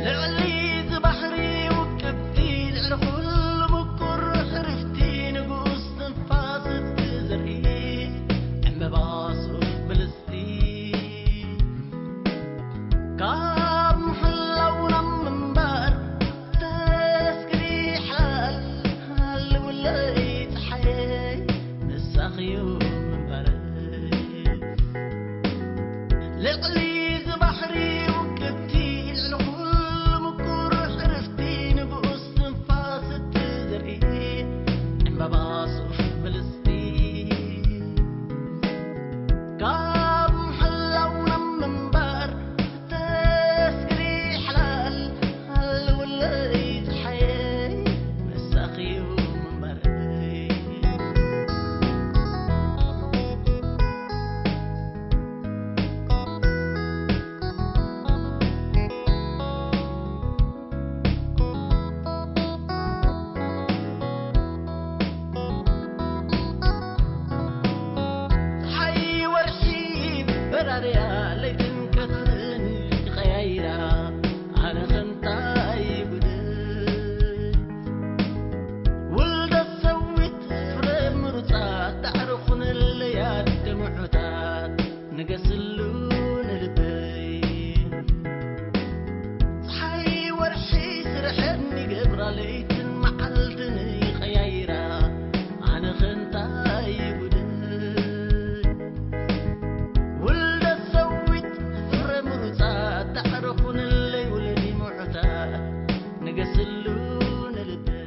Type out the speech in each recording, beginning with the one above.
ልዕሊ እዚ ባሕሪ ውቅብቲ፣ ልዕሊ ኩሉ ምቁር ሕርፍቲ፣ ንጉስ ትንፋስ እትዘርኢ ዕምበባ ሱፍ ብልጽቲ። ካብ ምሕላው ናብ ምንባር ተስግሪ ሓላል፣ ሃልውለይ ጸሓየይ፣ ንሳኺዩ ምንባረይ። ልዕሊ እዚ ባሕሪ ውቅብቲ፣ ልዕሊ ኩሉ ምቁር ሕርፍቲ፣ ንጉስ ትንፋስ እትዘርኢ ዕምበባ ሱፍ ብልጽቲ። ካብ ምሕላው ናብ ምንባር ተስግሪ ሓላል፣ ሃልውለይ ጸሓየይ፣ ንሳኺዩ ምንባረይ። ጸሓይ ወርሒ በራርያ ለይትን ቀትርን ይቐያይራ፣ ኣነ ኸንታይ ጉድ። ውልደት ሰዊት ፍረ ምሩጻት ዳዕሮ ኹነለይ ኣደ ምዑታት። ንገስሉ ንልበይ። ጸሓይ ወርሒ ስርሐን ይገብራ ለይትን መዓልትን ይቐያይራ፣ ኣነ ኸ እንታይ ይጉድል? ውልደት ሰዊት ፍረ ምሩጻት ዳዕሮ ኹንለይ ውለዲ ምዑታት ንገስሉ ንልበይ።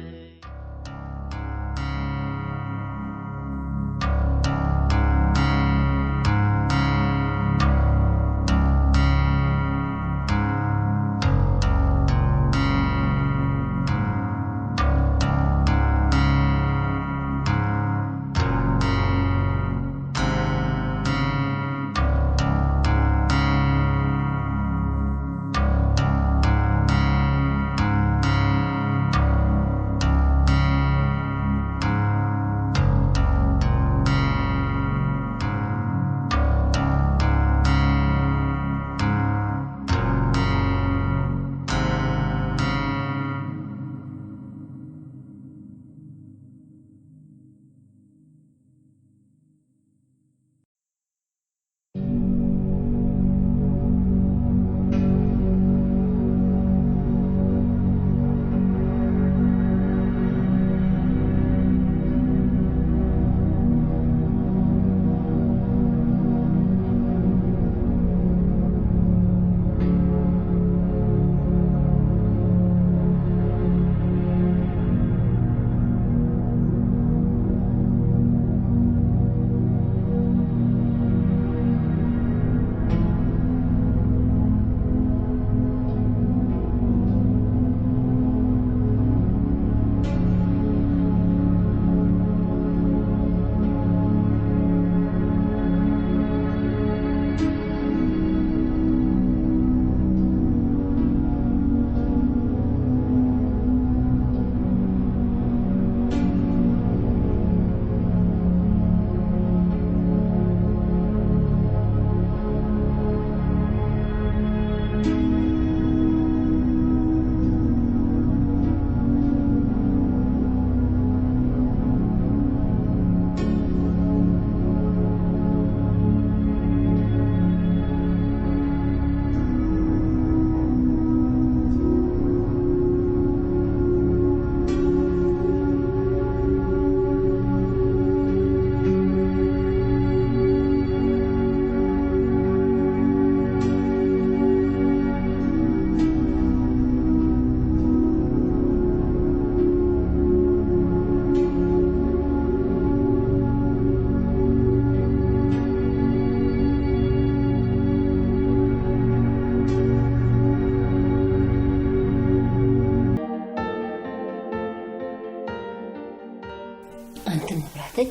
ኣንቲ መብራህተይ፣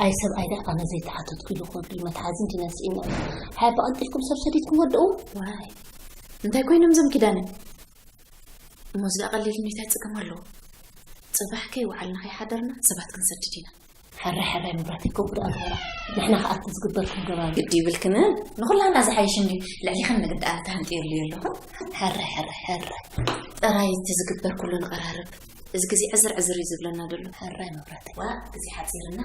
ኣይ ሰብኣይ ደኣ ኣነ ዘይተሓተትኩ ኢሉ ክወዱ መትሓዚ እንዲና ስኢና። ሓያ ብቐልጢፍኩም ሰብ ሰዲድኩም ወደኡ። ዋይ፣ እንታይ ኮይኖም ዘም ኪዳነ? እሞ እዚ ደኣ ቀሊል እንዴት ኣይጸገም ኣለዎ? ጽባሕ ከይወዓልና ከይሓደርና ሰባት ክንሰድድ ኢና። ሕራይ ሕራይ መብራህተይ፣ ከቡድ ኣጋራ። ንሕና ከኣ እቲ ዝግበር ክንገባር ግዲ ይብልክን። ንኹላና ዝሓይሽ እንድዩ። ልዕሊኽን ንግዲ ኣነ ተሃንጥየሉ ኣለኹ። ሕራይ ሕራይ ሕራይ። ጥራይ እቲ ዝግበር ኩሉ ንቐራርብ። እዚ ግዜ ዕዝር ዕዝር እዩ ዝብለና ዘሎ። ሕራይ መብራህተይ። ዋ፣ ግዜ ሓጺርና።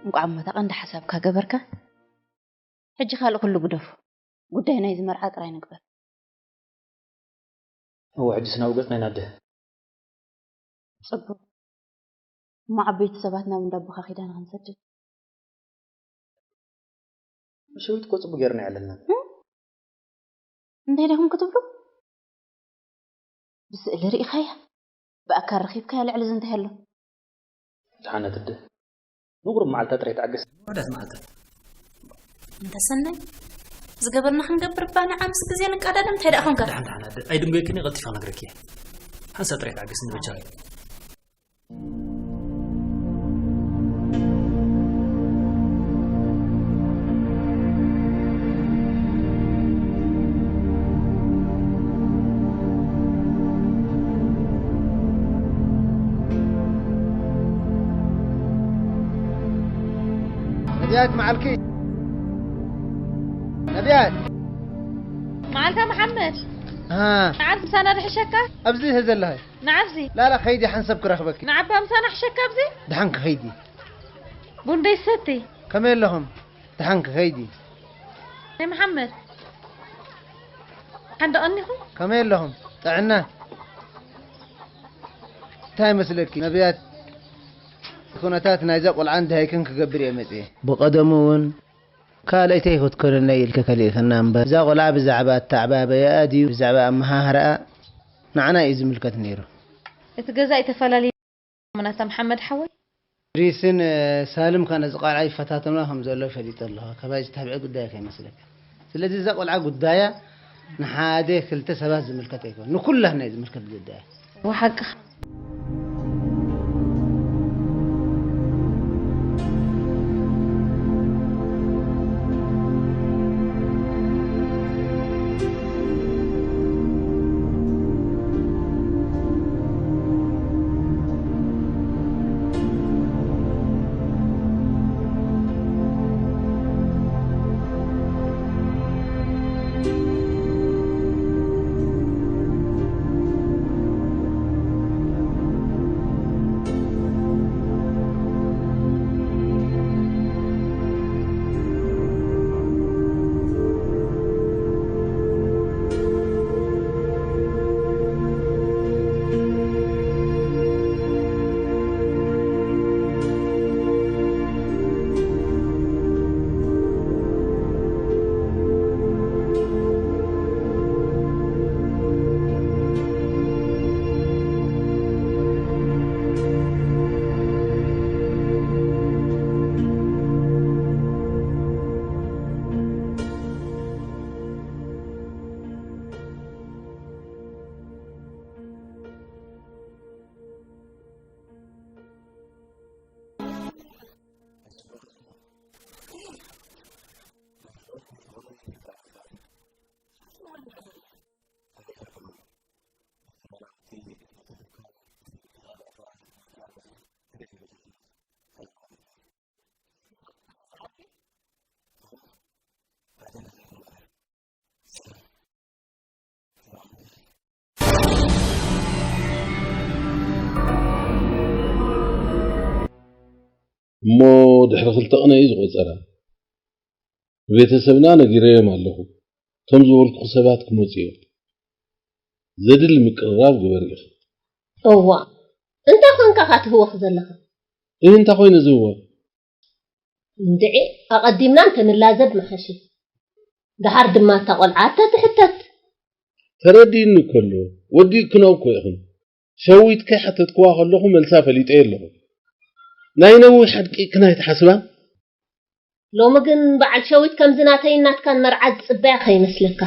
እንቋዕ እሞ እታ ቀንዲ ሓሳብካ ገበርካ። ሕጂ ካልእ ኩሉ ግደፎ። ጉዳይ ናይዚ መርዓ ጥራይ ንግበር። እወ፣ ሕጂስ ናብ ገጽ ናይ ናደ። ጽቡቕ። እሞ ዓበይቲ ሰባት ናብ እንዳ ኣቦኻ ኪዳነ ክንሰድድ። ምሸዊት እኮ ጽቡቕ ጌርና የዕለልና። እም? እንታይ ዲኹም ክትብሉ? ብስእሊ ርኢኻያ? ብኣካል ረኺብካያ ልዕሊ እዚ እንታይ ኣሎ? ደሓነት ኣደ። ንቑሩብ መዓልታ ጥራይ ተዓገስ። ውሑዳት መዓልታት። እንተ ሰናይ፣ ዝገበርና ክንገብር እባ ንዓ ምስ ግዜ ንቀዳደም፣ እንታይ ደኣ ኾንካ? ደሓን፣ ደሓን ኣደ። ኣይድንጎየክን እየ፣ ቀልጢፈ ክነግረኪ እየ። ሓንሳብ ጥራይ ተዓገስኒ በጃኺ። ነቢያት መዓልኪ። ነቢያት። መዓልካ መሓመድ። አ። ንዓል ምሳና ድሕሸካ? ኣብዚ ኢኸ ዘለኸ? ንዓብዚ። ላላ፣ ኸይዲ ሓንሰብ ክረኽበኪ። ንዓባ ምሳና ሕሸካ ኣብዚ? ደሓንኪ ኸይዲ። ቡን ደይሰቲ? ከመይ ኣለኹም? ደሓንኪ ኸይዲ። ናይ መሓመድ። ሓንደ ቀኒኹም? ከመይ ኣለኹም? ጥዕና? እንታይ መስለኪ? ነቢያት፣ ኩነታት ናይዛ ቆልዓ እንዳሃይክን ክገብር እየ መጽየ። ብቐደሙ እውን ካልኣይተይ ክትኮነለይ ኢልኪ ከሊእክና እምበር፣ እዛ ቆልዓ ብዛዕባ ኣተዓባበያኣ ድዩ ብዛዕባ ኣመሃህራኣ ንዓና እዩ ዝምልከት ነይሩ። እቲ ገዛ እዩ ተፈላልዩ። መናታ መሓመድ ሓወይ። ድሪስን፣ እ፣ ሳልም ከ ነዚ ቆልዓ ይፈታተንዋ ከም ዘሎ ፈሊጠ ኣለኹ። ካባይ ዝተብዐ ጉዳይ ከይመስለካ። ስለዚ እዛ ቆልዓ ጉዳያ ንሓደ ክልተ ሰባት ዝምልከት ኣይኮን። ንኩላህና እዩ ዝምልከት ጉዳያ። ወሓቅኻ። እሞ ድሕሪ ክልተ ቅነ እዩ ዝቆጸራ። ንቤተሰብና ነጊረዮም ኣለኹ። እቶም ዝበልኩኺ ሰባት ክመጹ እዮም። ዘድሊ ምቅርራብ ግበሪ ኢኺ። እዋ፣ እንታይ ኮንካ ኢኻ ትህወኽ ዘለኻ? እህ፣ እንታይ ኮይነ ዝህወኽ? እንድዒ፣ ኣቐዲምና እንተንላዘብ ምሓሸ። ደሓር ድማ እታ ቆልዓ እታ ትሕተት። ተረዲእኒ እኮ ኣሎ። ወዲእክኖ እኮ ኢኽን። ሸዊት ከይሓተትክዋ ከለኹ መልሳ ፈሊጠዮ ኣለኹ። ናይ ነዊሕ ሓድቂ ክናይ ትሓስባ? ሎሚ ግን በዓል ሸዊት ከምዚ ናተይን ናትካን መርዓ ዝጽበያ ከይመስለካ።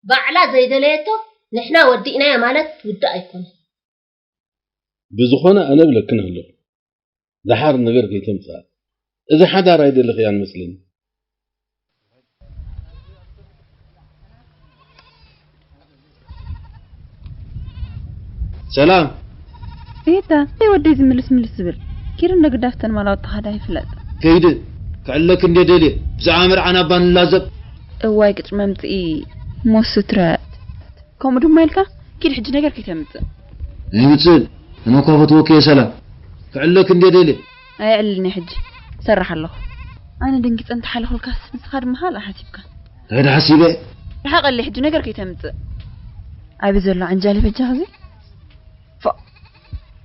ባዕላ ዘይደለየቶ ንሕና ወዲእናያ ማለት ውዳእ ኣይኮነን። ብዝኾነ ኣነ እብለክን ኣለኹ። ደሓር ነገር ከይተምጽኣ። እዚ ሓዳር ኣይደለኽያን መስለኒ። ሰላም። እታ፣ እንታይ ወደይ ዝምልስ ምልስ ዝብል? ኪዱ እንደ ግዳፍተን ማላወጣ ኻዳ ይፍለጥ። ከይድ፣ ክዕለክ እንደ ደልየ፣ ብዛዕባ መርዓና እባ ንላዘብ። እዋይ ቅጭ መምጽኢ፣ ሞስት ትረት። ከምኡ ድማ ኢልካ፣ ኪድ ሕጂ ነገር ከይተምጽእ። ኣይምጽእን፣ ኣነ እኳ ፈትወኪ እየ ሰላም። ክዕለክ እንደ ደልየ። ኣየዕልልኒ ሕጂ፣ ሰራሕ ኣለኹ። ኣነ ደንጊጸ እንተሓለኹልካስ፣ ንስኻ ድማ ካልእ ሓሲብካ። እንታይ ደኣ ሓሲበ? ርሓቐለይ ሕጂ ነገር ከይተምጽእ። ኣበይ ዘሎ ዓንጃሊ በጃ ኸዚ? ፎእ፣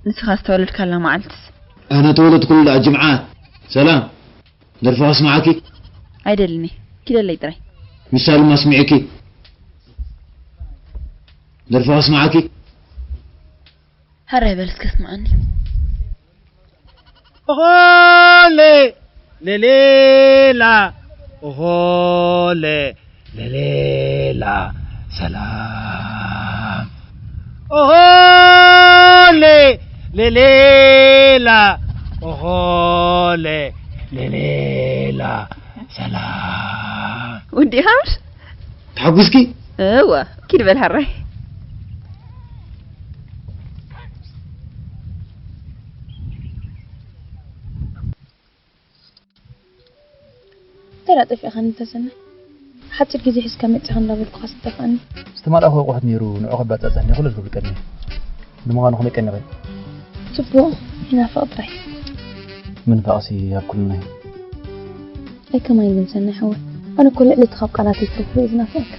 ንስኻ ዝተወለድካላ መዓልትስ? ኣነ ተወለድኩላ ጅምዓ። ሰላም፣ ደርፊ ከስምዓኪ? ኣይደልን እየ። ኪደለይ ጥራይ። ምሳሉ ማስሚዕኪ። ደርፊ ከስምዓኪ? ሃራይ በል እስከ ስምዓኒ። ኦሆለ ለሌላ፣ ኦሆለ ለሌላ፣ ሰላም። ኦሆለ ለሌላ፣ ኦሆለ ለሌላ፣ ሰላም። ወዲ ሃምሽ? ተሓጒስኪ? እወ፣ ኪድ በል ሃራይ። እንታይ ደኣ ጠፊእኻኒ ተሰናይ? ሓጺር ግዜ ሒዝካ መጺኻ እንዳበልኩኻስ ትጠፍኣኒ። ዝተማልኣኹ ኣቑሑት ነይሩ፣ ንዑ ከባጻጽሕ እንዲየ ኩሉ ዝብልቀኒ። ንምዃኑ ከመይ ቀኒኺ? ጽቡቕ፣ ይናፍቕ ጥራይ። ምንፋቕሲ ኣብ ኩልና እዩ። ኣይከማይን ግን ሰናይ ሓወይ። ኣነ እኮ ልዕሊ እቲ ካብ ቃላት ይትረፉ እየ ዝናፍቐካ።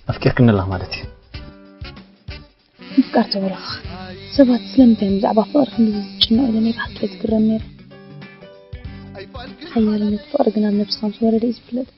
ኣፍቂርክኒ ኣለኺ ማለት እዩ። ምፍቃር ተበላኻ። ሰባት ስለምንታይ እዮም ብዛዕባ ፍቕሪ ክንድዚ ዝጭነቑ ኢለ ናይ ብሓቂ እየ ዝግረም ነይረ። ሓያልነት ፍቕሪ ግን ኣብ ነብስኻ ምስ ወረደ እዩ ዝፍለጥ።